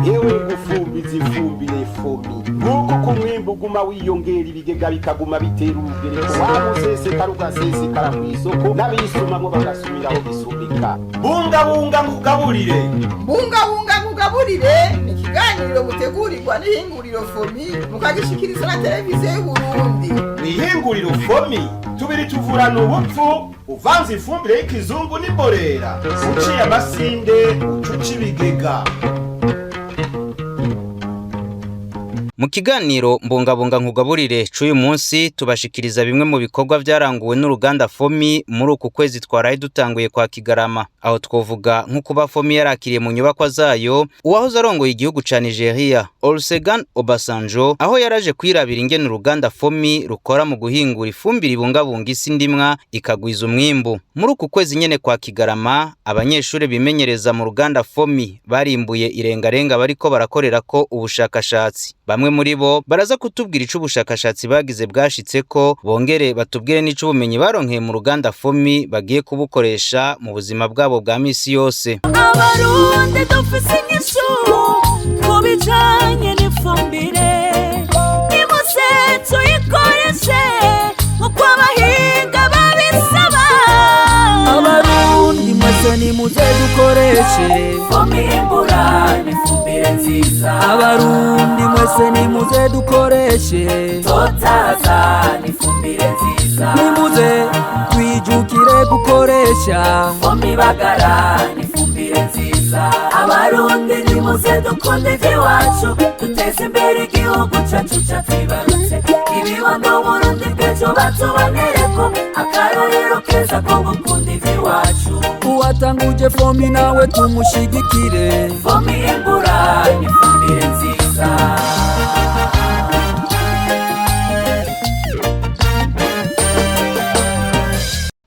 Yewe, gufumbiza ifumbire FOMI, nguko uko umwimbu uguma wiyongera, ibigega bikaguma bitera urugereko, waba usesekara ugasesekara ku isoko, n'abisumamwo bagasumiraho gisumika. Bungabunga nkugaburire. Bungabunga nkugaburire ni ikiganiro mutegurirwa n'ihinguriro FOMI, mukagishikirizwa na Televiziyo y'Uburundi. Mw'ihinguriro FOMI tubiri tuvurana ubupfu. Uvanze ifumbire y'ikizungu n'imborera, uciye amasinde, ucuca ibigega. Mu kiganiro Mbungabunga nkugaburire c'uyu munsi, tubashikiriza bimwe mu bikorwa vyaranguwe n'uruganda FOMI muri uku kwezi twaraye dutanguye kwa Kigarama. Aho twovuga nko kuba FOMI yarakiriye mu nyubakwa zayo uwahoze arongoye igihugu ca Nigeria, Olusegun Obasanjo, aho yaraje kwirabira ingene uruganda FOMI rukora mu guhingura ifumbire ibungabunga isi ndimwa, ikagwiza umwimbu. Muri uku kwezi nyene kwa Kigarama, abanyeshuri bimenyereza mu ruganda FOMI barimbuye irengarenga bariko barakorerako ubushakashatsi. Bamwe muri bo baraza kutubwira ico ubushakashatsi bagize bwashitseko, bongere batubwire n'ico ubumenyi baronkeye mu ruganda FOMI bagiye kubukoresha mu buzima bwabo bwa misi yose. Abarundi dufise inyishu ku bijanye n'ifumbire, nimuze tuyikoreshe nk'uko abahinga babisaba. Abarundi mwese, nimuze dukoreshe FOMI imbura n'ifumbire nziza. Abarundi mwese, nimuze dukoreshe Totaza n'ifumbire nziza. Nimuze twijukire gukoresha FOMI bagara n'ifumbire nziza. Abarundi, nimuze dukunde ivy'iwacu, duteze imbere igihugu cacu catwibarutse. Ibibondo, Burundi bw'ejo, batubonereko akarorero keza ko gukunda ivy'iwacu. Uwatanguje FOMI nawe tumushigikire. FOMI imbura n'ifumbire nziza.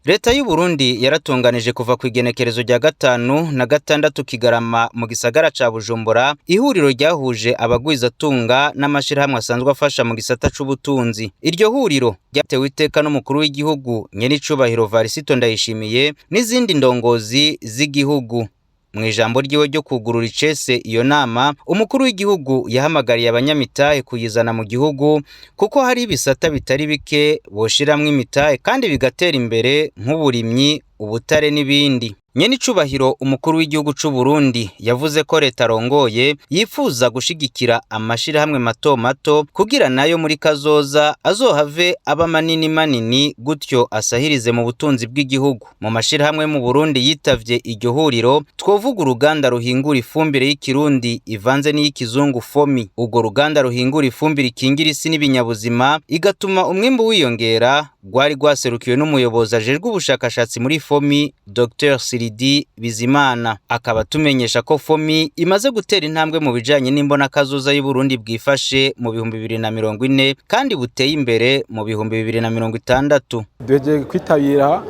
Leta y'u Burundi yaratunganije kuva ku igenekerezo rya 5 na 6 Kigarama mu gisagara ca Bujumbura ihuriro ryahuje abagwizatunga n'amashirahamwe asanzwe afasha mu gisata c'ubutunzi. Iryo huriro ryatewe iteka n'umukuru w'igihugu, nyenicubahiro Varisito Ndayishimiye, n'izindi ndongozi z'igihugu. Mu ijambo ryiwe ryo kugurura icese iyo nama, umukuru w'igihugu yahamagariye abanyamitahe kuyizana mu gihugu, kuko hari ibisata bitari bike boshiramwo imitahe kandi bigatera imbere, nk'uburimyi, ubutare n'ibindi. Nyenicubahiro umukuru w'igihugu c'u Burundi yavuze ko leta arongoye yifuza gushigikira amashirahamwe mato mato, kugira nayo muri kazoza azohave aba manini manini, gutyo asahirize mu butunzi bw'igihugu. Mu mashirahamwe mu Burundi yitavye iryo huriro, twovuga uruganda ruhingura ifumbire y'ikirundi ivanze n'iy'ikizungu FOMI. Urwo ruganda ruhingura ifumbire ikingira isi n'ibinyabuzima, igatuma umwimbu wiyongera, rwari rwaserukiwe n'umuyobozi ajejwe ubushakashatsi muri FOMI, Dr Siridi Bizimana, akaba atumenyesha ko FOMI imaze gutera intambwe mu bijanye n'imbonakazoza y'Uburundi bwifashe mu 2040 kandi buteye imbere mu 2060. Duhejeje kwitabira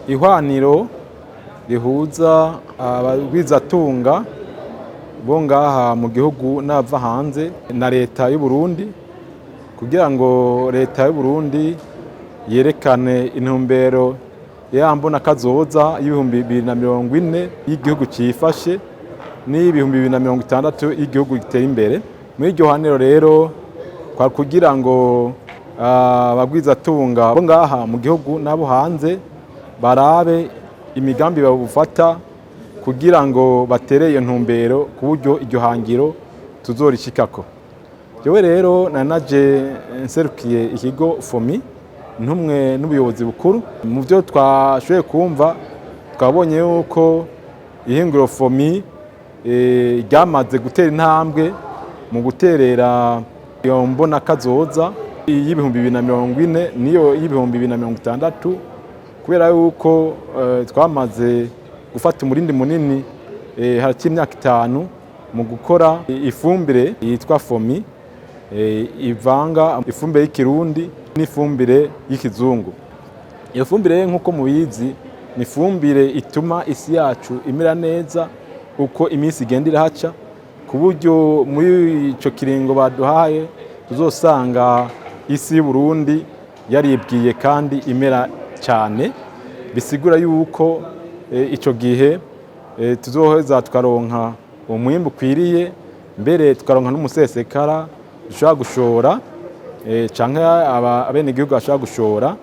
ihwaniro rihuza abagwizatunga bo ngaha mu gihugu n'abava hanze na leta y'u Burundi, kugira ngo leta y'u Burundi yerekane intumbero ya mbonakazoza y'2040 y'igihugu cyifashe n'2060 y'igihugu giteye imbere. Muri iryo hwaniro rero kwa kugira ngo abagwizatunga bo ngaha mu gihugu n'abo hanze barabe imigambi babufata kugira ngo batere iyo ntumbero, ku buryo iryo hangiro tuzorishikako. Jewe rero nanaje nserukiye ikigo FOMI, ntumwe n'ubuyobozi bukuru. Mu byo twashoboye kumva, twabonye yuko ihinguriro FOMI ryamaze gutera intambwe mu guterera iyo mbonakazoza y'2040 niyo y'2060, kubera yuko twamaze gufata umurindi munini haraciye imyaka 5 mu gukora ifumbire yitwa FOMI, ivanga ifumbire y'ikirundi n'ifumbire y'ikizungu. Iyo fumbire, nk'uko mubizi, ni ifumbire ituma isi yacu imera neza uko iminsi igenda irahaca, ku buryo muri ico kiringo baduhaye tuzosanga isi y'u Burundi yaribwiye kandi imera cyane. Bisigura yuko ico gihe tuzoheza tukaronka umwimbu ukwiriye, mbere tukaronka n'umusesekara dushobora gushora, canke abenegihugu bashobora gushora,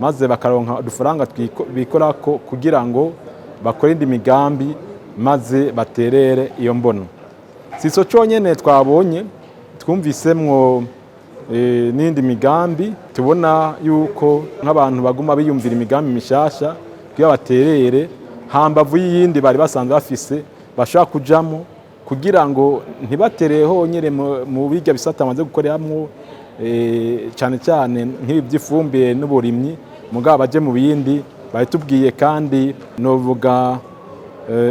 maze bakaronka udufaranga bikorako kugira ngo bakore indi migambi maze baterere iyo mbono. Si ico conyene twabonye, twumvisemwo n'indi migambi. Tubona yuko nk'abantu baguma biyumvira imigambi mishasha kugira baterere hambavu y'iyindi bari basanzwe bafise, bashobora kujamo kugira ngo ntibaterere honyene mu birya bisata bamaze gukoreramwo, cyane cyane nk'ibi by'ifumbire n'uburimyi, mugabo baje mu bindi babitubwiye. Kandi novuga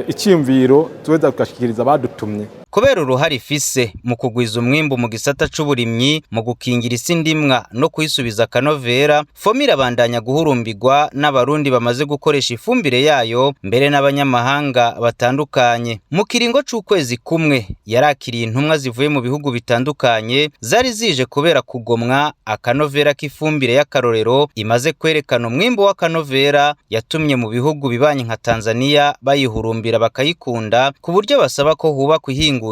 icyiyumviro tuweza tugashikiriza abadutumye. Kubera uruhare ifise mu kugwiza umwimbu mu gisata c'uburimyi, mu gukingira isi ndimwa no kuyisubiza akanovera, FOMI irabandanya guhurumbirwa n'Abarundi bamaze gukoresha ifumbire yayo, mbere n'abanyamahanga batandukanye. Mu kiringo c'ukwezi kumwe yarakiriye intumwa zivuye mu bihugu bitandukanye zari zije kubera kugomwa akanovera k'ifumbire y'akarorero imaze kwerekana umwimbu w'akanovera, yatumye mu bihugu bibanyi nka Tanzania bayihurumbira bakayikunda, ku buryo basaba ko hubakwa ihinguriro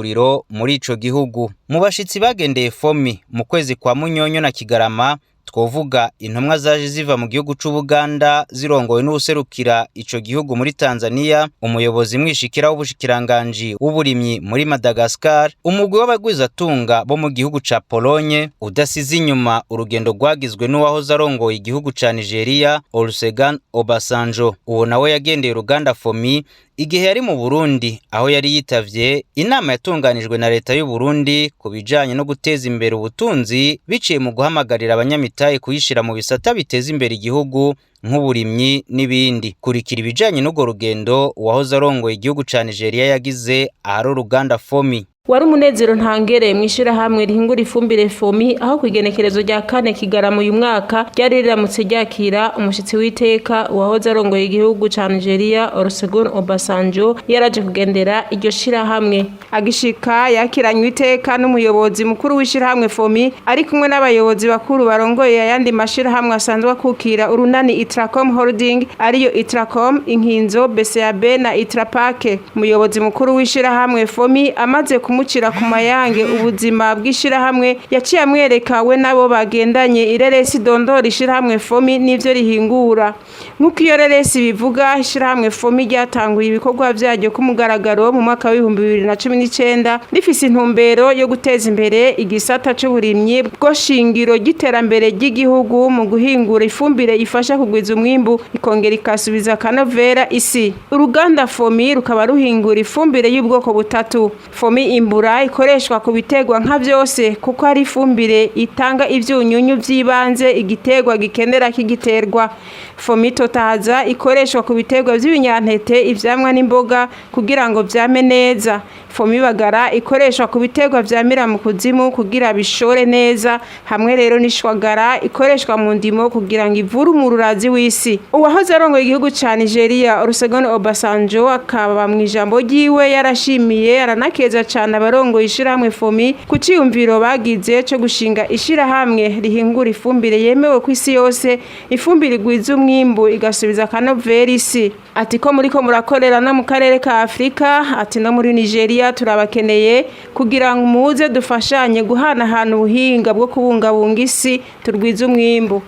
muri ico gihugu. Mu bashitsi bagendeye FOMI mu kwezi kwa Munyonyo na Kigarama, twovuga intumwa zaje ziva mu gihugu c'Ubuganda zirongowe n'uwuserukira ico gihugu muri Tanzania, umuyobozi mwishikira w'ubushikiranganji w'uburimyi muri Madagascar, umugwi w'abagwizatunga bo mu gihugu ca Polonye, udasize inyuma urugendo rwagizwe n'uwahoze arongoye igihugu ca Nigeria, Olusegun Obasanjo. Uwo nawe yagendeye uruganda FOMI igihe yari mu Burundi, aho yari yitavye inama yatunganijwe na leta y'u Burundi ku bijanye no guteza imbere ubutunzi biciye mu guhamagarira abanyamitahe kuyishira mu bisata biteza imbere igihugu nk'uburimyi n'ibindi. Kurikira ibijanye n'urwo rugendo uwahoze arongoye igihugu ca Nigeria yagize ahari uruganda FOMI. Wari umunezero ntangere mw'ishirahamwe rihingura ifumbire FOMI, aho ku igenekerezo rya 4 Kigarama uyu mwaka ryari riramutse ryakira umushitsi w'iteka, uwahoze arongoye igihugu ca Nigeria, Olusegun Obasanjo, yaraje kugendera iryo shirahamwe. Agishika yakiranywe iteka n'umuyobozi mukuru w'ishirahamwe FOMI, ari kumwe n'abayobozi bakuru barongoye ayandi mashirahamwe asanzwe akukira urunani Itracom Holding, ariyo Itracom, Inkinzo, BCAB na Itrapake. Umuyobozi mukuru w'ishirahamwe FOMI amaze kumucira ku mayange ubuzima bw'ishirahamwe, yaciye amwereka we nabo bagendanye ireresi dondora ishirahamwe FOMI n'ivyo rihingura. Nk'uko iyo reresi bivuga, ishirahamwe FOMI ryatanguye ibikorwa vyaryo ku mugaragaro mu mwaka wa 2019, rifise intumbero yo guteza imbere igisata c'uburimyi bwo shingiro ry'iterambere ry'igihugu mu guhingura ifumbire ifasha kugwiza umwimbu ikongera ikasubiza akanovera isi. Uruganda FOMI rukaba ruhingura ifumbire y'ubwoko butatu: FOMI Imbura ikoreshwa ku biterwa nka vyose, kuko ari ifumbire itanga ivyunyunyu vy'ibanze igiterwa gikenera kigiterwa; FOMI Totahaza ikoreshwa ku biterwa vy'ibinyantete, ivyamwa n'imboga kugira ngo vyame neza; FOMI Bagara ikoreshwa ku biterwa vyamira mu kuzimu kugira bishore neza; hamwe rero n'Ishwagara ikoreshwa mu ndimo kugira ngo ivure umururazi w'isi. Uwahoze arongoye igihugu ca Nigeria, Olusegun Obasanjo, akaba mu ijambo ryiwe yarashimiye aranakeza cane abarongoye ishirahamwe FOMI ku ciyumviro bagize co gushinga ishirahamwe rihingura ifumbire yemewe ku isi yose, ifumbire igwiza umwimbu igasubiza akanovera isi. Ati ko muriko murakorera no mu karere ka Afrika, ati no muri Nigeria turabakeneye kugira ngo muze dufashanye guhanahana ubuhinga bwo kubungabunga isi turwize umwimbu.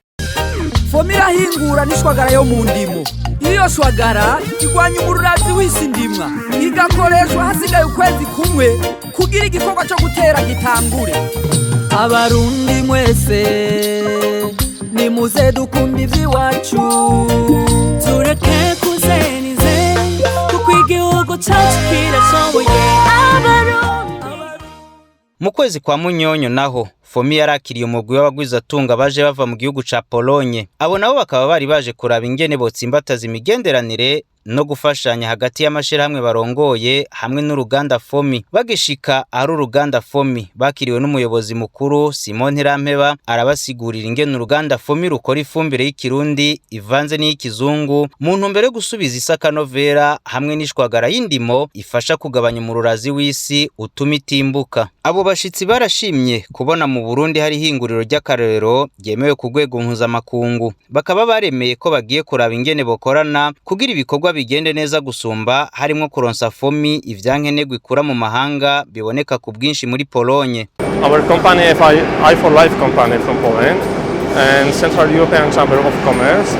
FOMI irahingura n'ishwagara yo mu ndimo. Iyo shwagara igwanya umururazi w'isi ndimwa, igakoreshwa hasigaye ukwezi kumwe kugira igikorwa cyo gutera gitangure. Abarundi mwese nimuze dukunda ivy'iwacu, tureke kuzenize kuko igihugu cyacu kirashoboye, Abarundi. Mu kwezi kwa Munyonyo naho FOMI yarakiriye umugwi w'abagwizatunga baje bava mu gihugu ca Polonye. Abo nabo bakaba bari baje kuraba ingene botsimbataza imigenderanire no gufashanya hagati y'amashirahamwe barongoye hamwe n'uruganda FOMI. Bagishika ahari uruganda FOMI, bakiriwe n'umuyobozi mukuru Simon Ntirampeba, arabasigurira ingene uruganda FOMI rukora ifumbire y'ikirundi ivanze n'iy'ikizungu mu ntumbero yo gusubiza isi akanovera, hamwe n'ishwagara y'indimo ifasha kugabanya umururazi w'isi utuma itimbuka. Abo bashitsi barashimye kubona mu Burundi hari ihinguriro ry'akarorero ryemewe ku rwego mpuzamakungu, bakaba baremeye ko bagiye kuraba ingene bokorana kugira ibikorwa bigende neza gusumba harimwo kuronsa FOMI ivyankenerwa ikura mu mahanga biboneka ku bwinshi muri Polonye. Our company, FI, I4 Life company from Poland and Central European Chamber of Commerce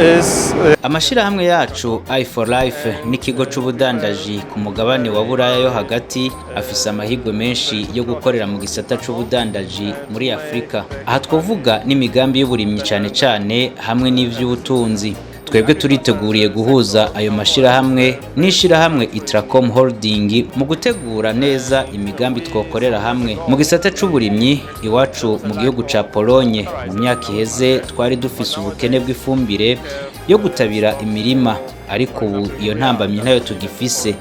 is Amashirahamwe yacu I4 Life n'ikigo c'ubudandaji ku mugabane wa Buraya yo hagati afise amahirwe menshi yo gukorera mu gisata c'ubudandaji muri Afrika. Aha twovuga n'imigambi y'uburimyi cane cane hamwe n'ivy'ubutunzi. Twebwe turiteguriye guhuza ayo mashirahamwe n'ishirahamwe Itracom Holding mu gutegura neza imigambi twokorera hamwe mu gisata c'uburimyi iwacu mu gihugu ca Polonye. Mu myaka iheze twari dufise ubukene bw'ifumbire yo gutabira imirima, ariko ubu iyo ntambamyi ntayo tugifise.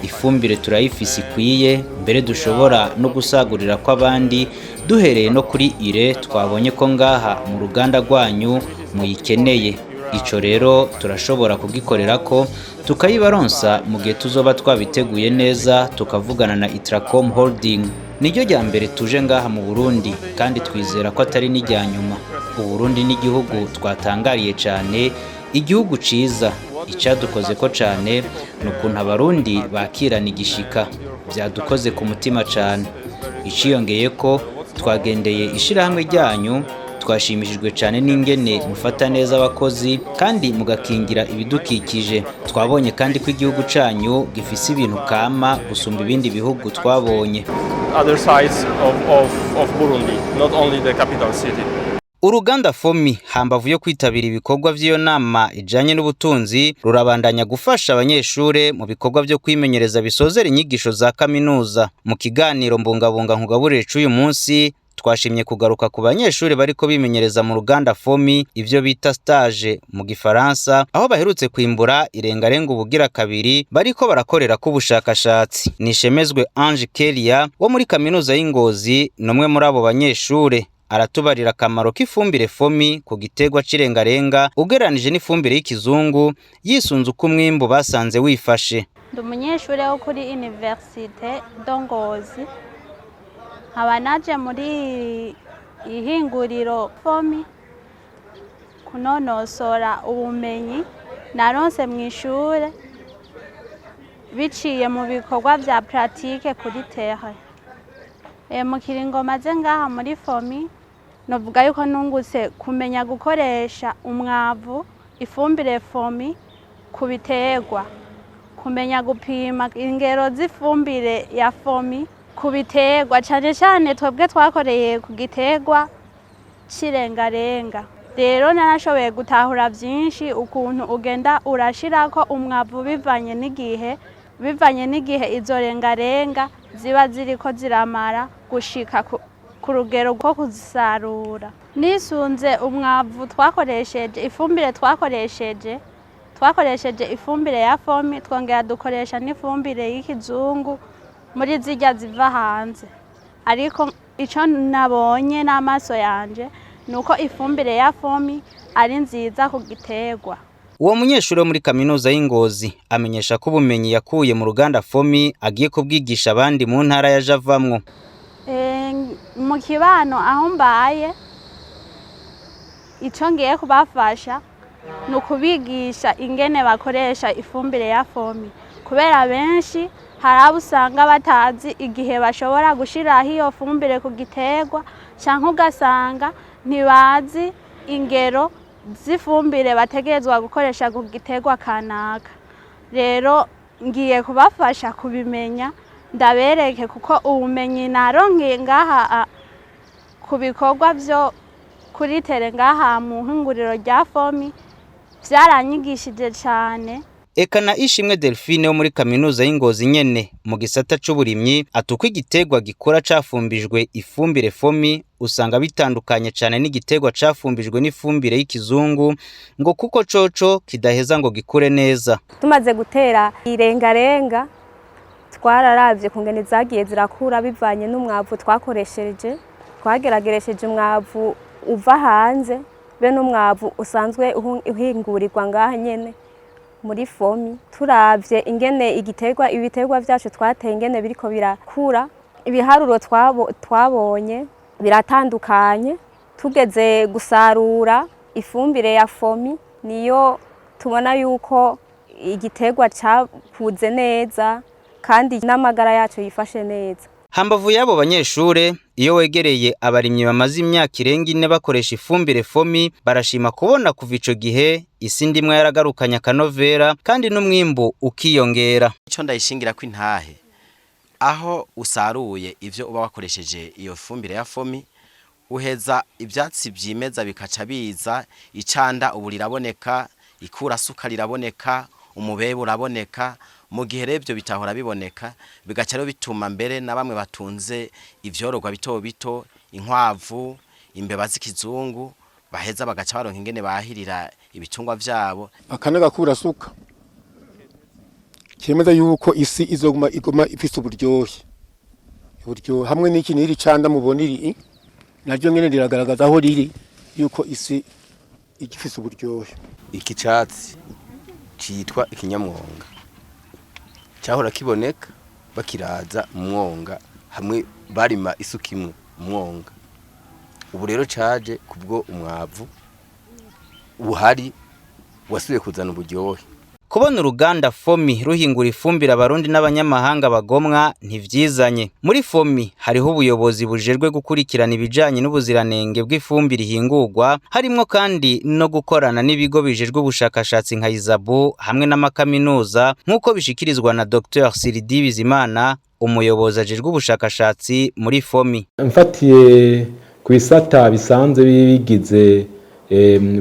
Ifumbire turayifise ikwiye, mbere dushobora no gusagurira kw'abandi duhereye no kuri ire twabonye ko ngaha mu ruganda rwanyu muyikeneye. Ico rero turashobora kugikorera ko tukayibaronsa mu gihe tuzoba twabiteguye neza, tukavugana na Itracom Holding. Niryo rya mbere tuje ngaha mu Burundi, kandi twizera ko atari n'irya nyuma. Uburundi n'igihugu twatangariye cyane, igihugu ciza. Icadukoze ko cyane ni ukuntu Abarundi bakirana igishika, byadukoze ku mutima cyane. Iciyongeye ko twagendeye ishirahamwe ryanyu, twashimishijwe cyane n'ingene mufata neza abakozi kandi mugakingira ibidukikije. Twabonye kandi ko igihugu cyanyu gifise ibintu kama gusumba ibindi bihugu twabonye. Other sides of Burundi, not only the capital city. Uruganda FOMI, hambavu yo kwitabira ibikorwa vy'iyo nama ijanye n'ubutunzi, rurabandanya gufasha abanyeshure mu bikorwa vyo kwimenyereza bisozera inyigisho za kaminuza. Mu kiganiro Mbungabunga Nkugaburire c'uyu munsi, twashimye kugaruka ku banyeshuri bariko bimenyereza mu ruganda FOMI, ivyo bita stage mu gifaransa, aho baherutse kwimbura irengarenga ubugira kabiri bariko barakorera ko ubushakashatsi. Nishemezwe Ange Kelia wo muri kaminuza y'Ingozi ni umwe muri abo banyeshure. Aratubarira akamaro k'ifumbire FOMI ku giterwa c'irengarenga ugereranije n'ifumbire y'ikizungu, yisunze uko umwimbu basanze wifashe. Ndi umunyeshuri wo kuri Université de Ngozi, nkaba naje muri ihinguriro FOMI kunonosora ubumenyi naronse mu ishure biciye mu bikorwa vya pratique kuri terrain. Mu kiringo maze ngaha muri FOMI, novuga yuko nungutse kumenya gukoresha umwavu, ifumbire FOMI ku biterwa, kumenya gupima ingero z'ifumbire ya FOMI ku biterwa, cane cane twebwe twakoreye ku giterwa c'irengarenga. Rero narashoboye gutahura vyinshi, ukuntu ugenda urashirako umwavu bivanye n'igihe izo rengarenga ziba ziriko ziramara gushika ku rugero rwo kuzisarura. Nisunze umwavu twakoresheje, ifumbire twakoresheje ifumbire ya FOMI, twongera dukoresha n'ifumbire y'ikizungu muri zirya ziva hanze, ariko ico nabonye n'amaso yanje ni uko ifumbire ya FOMI ari nziza ku giterwa. Uwo munyeshuri wo muri kaminuza y'Ingozi amenyesha ko ubumenyi yakuye mu ruganda FOMI agiye kubwigisha abandi mu ntara yaje avamwo. Mu kibano aho mbaye, ico ngiye kubafasha ni ukubigisha ingene bakoresha ifumbire ya FOMI, kubera benshi hari abo usanga batazi igihe bashobora gushiraho iyo fumbire ku giterwa, canke ugasanga ntibazi ingero z'ifumbire bategerezwa gukoresha ku giterwa kanaka. Rero ngiye kubafasha kubimenya, ndabereke, kuko ubumenyi naronkeye ngaha ku bikorwa vyo kuri terrain ngaha mu hinguriro rya FOMI vyaranyigishije cane. Eka na Ishimwe Delphine wo muri kaminuza y'Ingozi nyene mu gisata c'uburimyi ati uko igiterwa gikura cafumbijwe ifumbire FOMI usanga bitandukanye cane n'igiterwa cafumbijwe n'ifumbire y'ikizungu, ngo kuko coco kidaheza ngo gikure neza. Tumaze gutera irengarenga, twararavye kungene zagiye zirakura bivanye n'umwavu twakoresheje. Twagerageresheje umwavu uva hanze be n'umwavu usanzwe uhingurirwa ngaha nyene muri FOMI. Turavye ingene ibiterwa vyacu twateye ingene biriko birakura, ibiharuro twabonye biratandukanye. Tugeze gusarura, ifumbire ya FOMI niyo tubona yuko igiterwa cakuze neza kandi n'amagara yacu yifashe neza. Hambavu y'abo banyeshure, iyo wegereye abarimyi bamaze imyaka irenga 4 bakoresha ifumbire FOMI, barashima kubona kuva ico gihe isi ndimwa yaragarukanye akanovera kandi n'umwimbu ukiyongera. Ico ndayishingira ko intahe aho usaruye ivyo uba wakoresheje iyo fumbire ya FOMI, uheza ivyatsi vyimeza bikaca biza, icanda ubu riraboneka, ikurasuka riraboneka, umubebe uraboneka. Mu gihe rero ibyo bitahora biboneka, bigaca rero bituma mbere na bamwe batunze ivyororwa bito bito, inkwavu, imbeba z'ikizungu, baheza bagaca baronka ingene bahirira ibitungwa vyabo. Aka n'agakurasuka kemeza yuko isi izoguma iguma ifise uburyohe hamwe n'iki n'iri canda mubona iri naryo nyene riragaragaza aho riri yuko isi igifise uburyohe. Iki catsi citwa ikinyamwonga cyahora kiboneka bakiraza mwonga hamwe barima isuka imwe mwonga, ubu rero caje kubwo umwavu uhari wasubiye kuzana uburyohe. Kubona uruganda FOMI ruhingura ifumbire abarundi n'abanyamahanga bagomwa ntivyizanye. Muri FOMI hariho ubuyobozi bujejwe gukurikirana ibijanye n'ubuziranenge bw'ifumbire ihingurwa, harimwo kandi no gukorana n'ibigo bijejwe ubushakashatsi nka ISABU hamwe n'amakaminuza, nk'uko bishikirizwa na Dr Siridi Bizimana, umuyobozi ajejwe ubushakashatsi muri FOMI. Mfatiye ku bisata bisanzwe bigize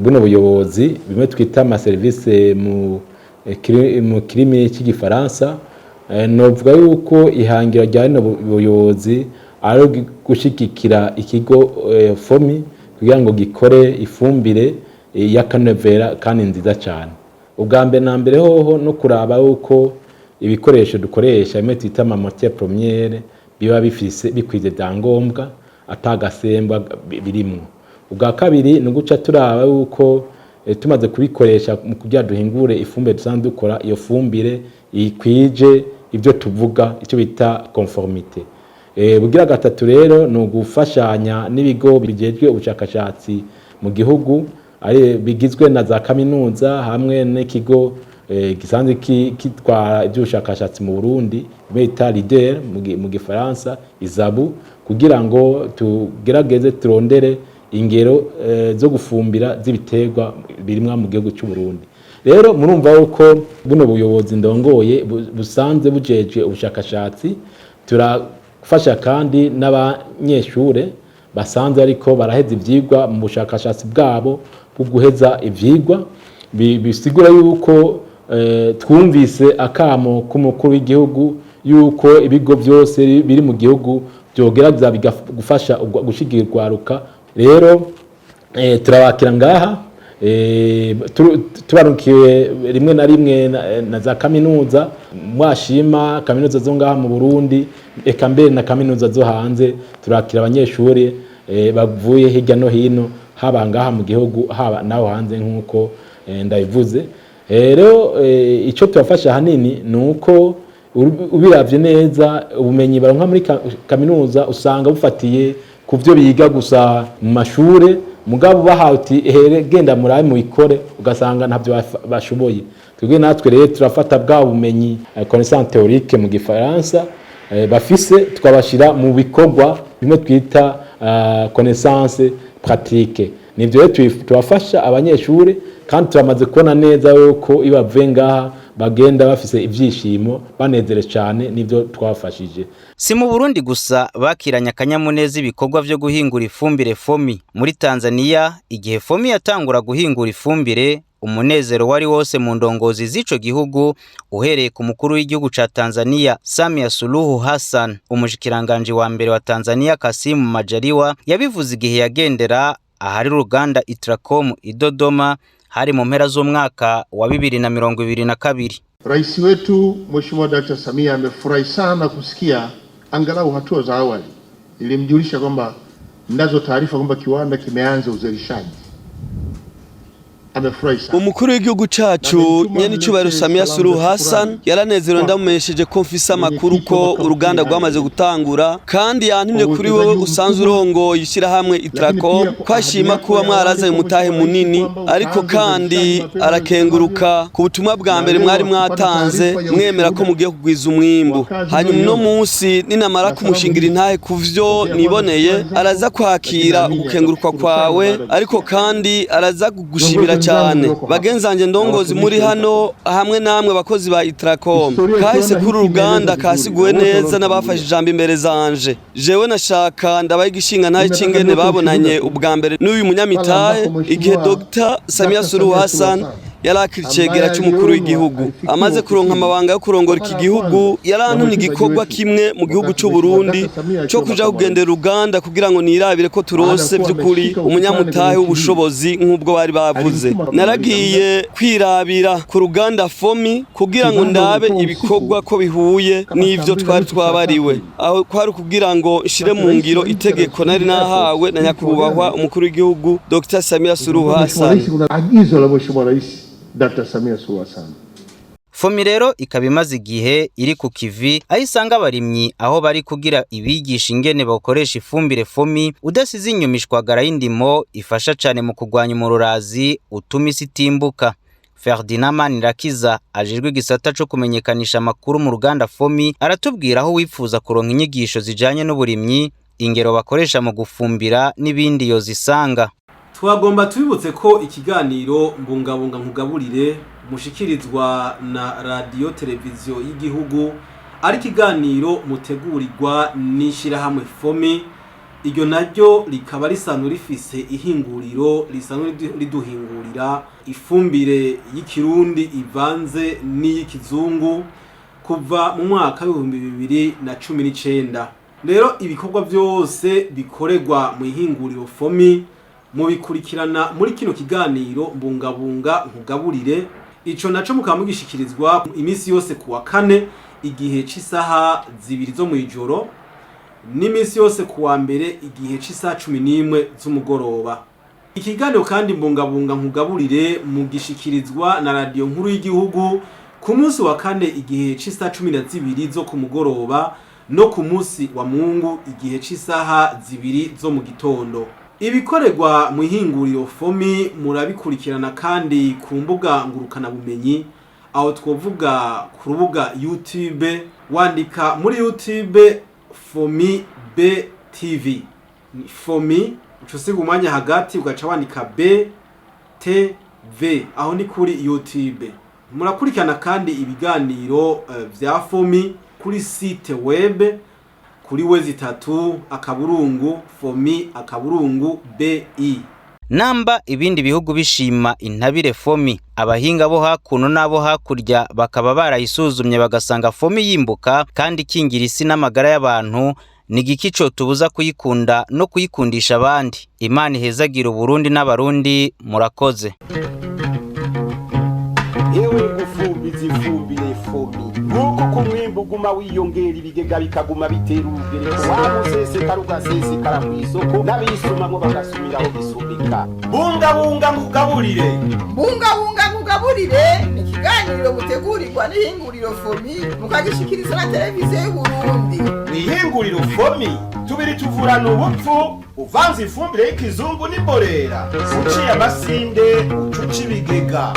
buno buyobozi, bimwe twita amaserivisi mu kirimi cy'igifaransa, novuga yuko ihangira rya rino buyobozi ari gushigikira ikigo FOMI kugira ngo gikore ifumbire y'akanovera kandi nziza cyane. Ubwa mbere na mbere hoho no kuraba yuko ibikoresho dukoresha bimwe twita ama matière première biba bifise bikwize byangombwa atagasembwa birimwo. Ubwa kabiri ni uguca turaba yuko tumaze kubikoresha mu kugira duhingure ifumbire dusanzwe dukora, iyo fumbire ikwije ibyo tuvuga icyo bita conformité. Bugira gatatu rero ni ugufashanya n'ibigo bijejwe ubushakashatsi mu gihugu, ari bigizwe na za kaminuza hamwe n'ikigo gisanzwe kitwara iby'ubushakashatsi mu Burundi bita leader mu gifaransa ISABU, kugira ngo tugerageze turondere ingero zo gufumbira z'ibiterwa birimwa mu gihugu cy'u Burundi. Rero murumva yuko buno buyobozi ndongoye busanze bujejwe ubushakashatsi, turafasha kandi n'abanyeshure basanze ariko baraheza ivyigwa mu bushakashatsi bwabo bwo guheza ivyigwa, bisigura yuko twumvise akamo k'umukuru w'igihugu yuko ibigo byose biri mu gihugu byogerageza bigafasha gushigira urwaruka. Rero turabakira ngaha, tubarukiye rimwe na rimwe na za kaminuza, mwashima kaminuza zo ngaha mu Burundi eka mbere na kaminuza zo hanze, turakira abanyeshuri bavuye hirya no hino, haba ngaha mu gihugu haba naho hanze nkuko ndabivuze. Rero icyo tubafasha hanini ni uko ubiravye neza ubumenyi baronka muri kaminuza usanga bufatiye ku byo biga gusa mu mashure, mugabo bahawe uti here genda murabe mubikore, ugasanga ntabyo bashoboye. Twebwe natwe rero turafata bwa bumenyi connaissance théorique mu gifaransa bafise, tukabashira mu bikorwa bimwe twita connaissance pratique. Nivyo rero tubafasha abanyeshuri, kandi turamaze kubona neza yuko iyo bavuye ngaha bagenda bafise ivyishimo, banezere cyane nivyo twafashije. Si mu Burundi gusa bakiranye akanyamuneza ibikorwa vyo guhingura ifumbire FOMI. Muri Tanzania igihe FOMI yatangura guhingura ifumbire, umunezero wari wose mu ndongozi z'ico gihugu, uhereye ku mukuru w'igihugu ca Tanzania Samia Suluhu Hassan. Umushikiranganje wa mbere wa Tanzania Kassim Majaliwa yabivuze igihe yagendera ahari uruganda Itracom i Dodoma, hari mu mpera z'umwaka wa 2022. Rais wetu Mheshimiwa Dr. Samia amefurahi sana kusikia angalau hatua za awali. Nilimjulisha kwamba ninazo taarifa kwamba kiwanda kimeanza uzalishaji. Amefurahi sana. Umukuru w'igihugu cacu nyenicubahiro Samia Suluhu Hassan yaranezerewe ndamumenyesheje ko mfise amakuru ko uruganda rwamaze gutangura, kandi yantumye kuri wowe usanzwe urongoye ishyirahamwe Itracom ko ashima kuba mwarazanye umutahe munini, ariko kandi arakenguruka ku butumwa bwa mbere mwari mwatanze mwemera ko mugiye kugwiza umwimbu. Hanyuma uno munsi ninamara kumushingira intahe ku vyo niboneye, araza kwakira ugukenguruka kwawe, ariko kandi araza kugushimira cyane. Bagenzanje ndongozi muri hano hamwe namwe bakozi ba Itracom, kahise kuri uruganda kasiguwe neza n'abafashe ijambo imbere zanje. Jewe nashaka ndabaye igishinga ntahe c'ingene babonanye ubwa mbere n'uyu munyamitahe igihe Dr Samia Suluhu Hassan yari icegera cy'umukuru w'igihugu amaze kuronka amabanga yo kurongora iki gihugu. Yarantumye igikorwa kimwe mu gihugu cy'u Burundi cyo kuja kugendera uruganda kugira ngo nirabire ko turose by'ukuri umunyamutahe w'ubushobozi nk'ubwo bari bavuze. Naragiye kwirabira ku ruganda Fomi kugira ngo ndabe ibikorwa ko bihuye n'ivyo twari twabariwe, aho kwari kugira ngo nshire mu ngiro itegeko nari nahawe na nyakubahwa umukuru w'igihugu Dr Samia Suluhu Hassan. Agizo la Mheshimiwa Rais Dr. Samia Suluhu Hassan. Fomi rero ikaba imaze igihe iri ku kivi, aho isanga abarimyi aho bari kugira ibigisha ingene bakoresha ifumbire Fomi, udasize inyuma ishwagara y'indimo ifasha cane mu kurwanya umururazi utuma isi itimbuka. Ferdinand Manirakiza ajejwe igisata co kumenyekanisha amakuru mu ruganda Fomi aratubwira aho wifuza kuronka inyigisho zijanye n'uburimyi, ingero bakoresha mu gufumbira n'ibindi yozisanga. Twagomba tubibutse ko ikiganiro Mbungabunga Nkugaburire mushikirizwa na radiyo televiziyo y'igihugu ari ikiganiro mutegurirwa n'ishyirahamwe Fomi, iryo naryo rikaba risanzwe rifise ihinguriro risanzwe riduhingurira ifumbire y'ikirundi ivanze n'iy'ikizungu kuva mu mwaka w'2019. Rero ibikorwa byose bikorerwa mu ihinguriro Fomi mubikurikirana muri kino kiganiro Mbungabunga Nkugaburire. Ico naco mukaba mugishikirizwa iminsi yose kuwa kane igihe c'isaha 2 zo mw'ijoro, n'iminsi yose kuwa mbere igihe c'isaha 11 z'umugoroba. Ikiganiro kandi Mbungabunga Nkugaburire mugishikirizwa na radiyo nkuru y'igihugu ku munsi wa kane igihe c'isaha 12 zo ku mugoroba, no ku munsi wa Mungu igihe c'isaha 2 zo mu gitondo. Ibikorerwa mu ihinguriro Fomi murabikurikirana kandi ku mbuga ngurukanabumenyi, aho twovuga ku rubuga YouTube, wandika muri YouTube Fomi B TV, Fomi uca usiga umwanya hagati ugaca wandika B T V, aho ni kuri YouTube. Murakurikirana kandi ibiganiro vya Fomi kuri site web kuri w.fomi.bi. Namba ibindi bihugu bishima intabire Fomi, abahinga bo hakuno n'abo hakurya bakaba barayisuzumye bagasanga Fomi yimbuka kandi ikingira isi n'amagara y'abantu, ni igiki cotubuza kuyikunda no kuyikundisha abandi? Imana ihezagira Uburundi n'Abarundi. Murakoze. Yewe gufumbiza ifumbire Fomi, nguko ko umwimbu uguma wiyongera, ibigega bikaguma bitera urugereko, wamusesekara ugasesekara ku isoko, n'abisumamwo bagasumiraho bisumika. Bungabunga Nkugaburire. Mbungabunga Nkugaburire ni ikiganiro mutegurirwa n'ihinguriro Fomi mukagishikiriza na televiziyo y'Uburundi. Mw'ihinguriro Fomi tubiri tuvurana ubupfu uvanze ifumbire y'ikizungu n'imborera, uciye amasinde ucuca ibigega.